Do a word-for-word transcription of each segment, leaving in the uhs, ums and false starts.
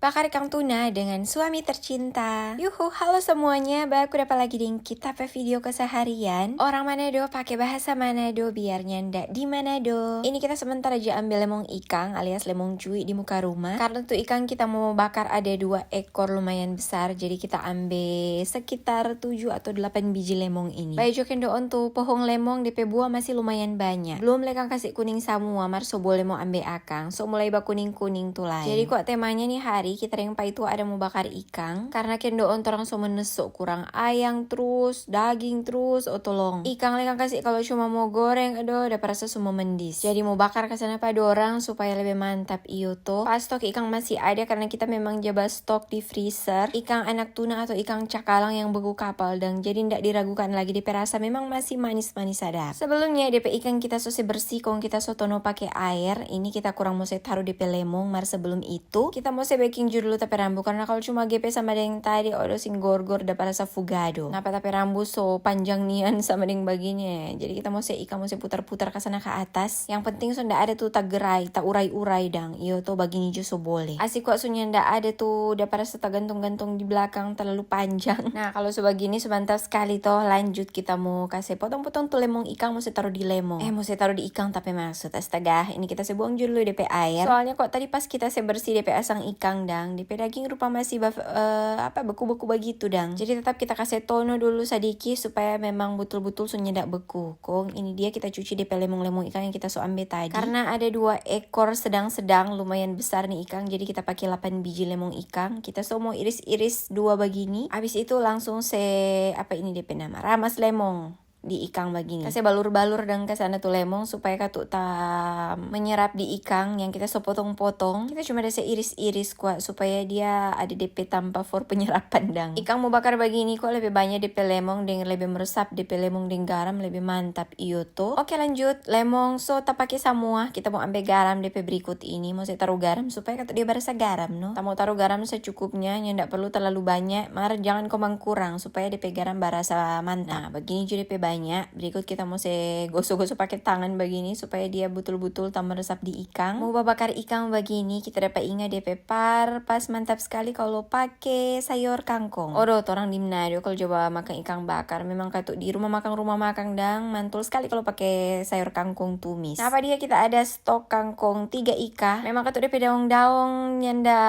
Bakar ikang tuna dengan suami tercinta. Yuhu, halo semuanya, baku dapa lagi deng kita pe video keseharian. Orang Manado pake bahasa Manado biar nyanda di Manado. Ini kita sementara ja ambe lemong ikang alias lemong cui di muka rumah. Karna tu ikang kita mo bakar ada dua ekor lumayan besar, jadi kita ambe sekitar tujuh atau delapan biji lemong ini. Bae jo kendoon tu pohong lemong, depe buah masih lumayan banya. Belum lei kang kasi kuning samua, mar so bole mo ambe akang. So mulai bakuning-kuning tu lai. Jadi kwa temanya ni hari, kita deng paitua ada mo bakar ikang. Karna kendoon torang so meneso kurang ayang trus, daging trus, oh tolong. Ikang lei kang kasi kalu cuma mo goreng, adoh, dapa rasa so memendis. Jadi mo bakar kasana pa dorang supaya lebe mantap, iyo to. Pas stok ikang masih ada karna kita memang ja ba stok di freezer. Ikang anak tuna atau ikang cakalang yang beku kapal dang, jadi ndak diragukan lagi, depe rasa memang masih manis-manis sadap. Sebelumnya, depe ikang kita so se bersih, kong kita so tono pake aer. Ini kita kurang mo se taru depe lemong, mar sebelum itu, kita mo se beking jo dulu ta pe rambu, karna kalu cuma gepe sama deng tadi, odo sing gorgor dapa rasa fugado. Napa ta pe rambu so panjang nian sama deng bagini, jadi kita mo se ikang mo se putar-putar kasana ka atas. Yang penting so nda ada tu tagerai, ta urai-urai dang. Iyo to, bagini jo so bole. Asi kwa so nyanda ada tu dapa rasa tagantung-gantung di blakang talalu panjang. Nah, kalu so bagini so mantap skali to, lanjut kita mo kase potong-potong tu lemong ikang, mo se taru di lemong. Eh, mo se taru di ikang, tapi maksud, astaga, ini kita se buang jo dulu depe aer. Soalnya kwa tadi pas kita se bersih depe asang ikang dang, depe daging rupa masih ba-, eh, apa, beku-beku bagitu dang. Jadi tetap kita kase tono dulu sadiki supaya memang butul-butul so nyanda beku. Kong ini dia kita cuci depe lemong-lemong ikang yang kita so ambe tadi. Karna ada dua ekor sedang-sedang, lumayan besar ni ikang, jadi kita pake lapan biji lemong ikang. Kita so mo iris-iris dua bagini. Abis itu langsung se, apa ini depe nama, ramas lemong di ikang bagini. Kase balur-balur dang kasana tu lemong supaya katu ta menyerap di ikang yang kita so potong-potong. Kita cuma da se iris-iris kwa supaya dia ada depe tampa for penyerapan dang. Ikang mo bakar bagini kwa lebe banya depe lemong deng lebe meresap depe lemong deng garam lebe mantap, iyo to. Oke, lanjut. Lemong so ta pake samua, kita mo ambe garam depe berikut ini. Mo se taru garam supaya katu dia barasa garam, no. Ta mo taru garam secukupnya, nyanda perlu terlalu banya, mar jangan komang kurang supaya depe garam barasa mantap. Nah, bagini jo depe banya. Berikut kita mo se goso-goso pake tangan bagini supaya dia butul-butul ta meresap di ikang. Mo babakar ikang bagini, kita dapa inga depe par pas mantap skali kalu pake sayor kangkong. Odo, torang di Manado kalu coba makang ikang bakar, memang katu di rumah makang, rumah makang dang mantul skali kalu pake sayor kangkong tumis. Napa dia kita ada stok kangkong tiga ika. Memang katu depe daong-daong nyanda,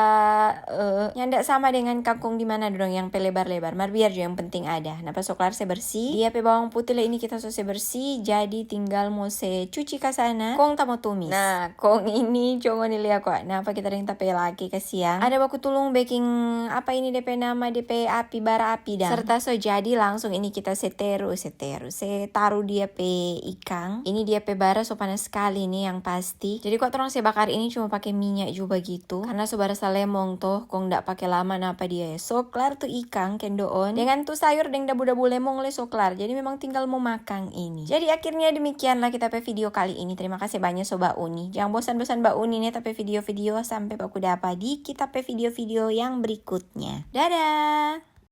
eh, nyanda sama dengan kangkong di Manado dang yang pe lebar-lebar. Mar biar jo, yang penting ada. Napa so klar se bersih. Dia pe bawang putih le ini kita so se bersih, jadi tinggal mo se cuci kasana. Kong ta mo tumis. Nah, kong ini co ngoni lia kwa. Napa kita deng ta pe laki kasiang ada baku tulung beking, apa ini depe nama, depe api, bara api dang. Serta so jadi langsung ini kita se teru, se teru, se taru dia pe ikang. Ini dia pe bara so panas skali ni yang pasti. Jadi kwa torang se bakar ini cuma pake minya jo bagitu. Karna so barasa lemong to, kong nda pake lama napa dia. So klar tu ikang kendoon. Dengan tu sayor deng dabu-dabu lemong le so klar. Jadi memang tinggal mo makang ini. Jadi akhirnya demikianlah kita pe video kali ini. Terima kasih banya so ba uni. Jang bosan-bosan ba uni ne ta pe video-video sampe baku dapa di kita pe video-video yang berikutnya. Dadah!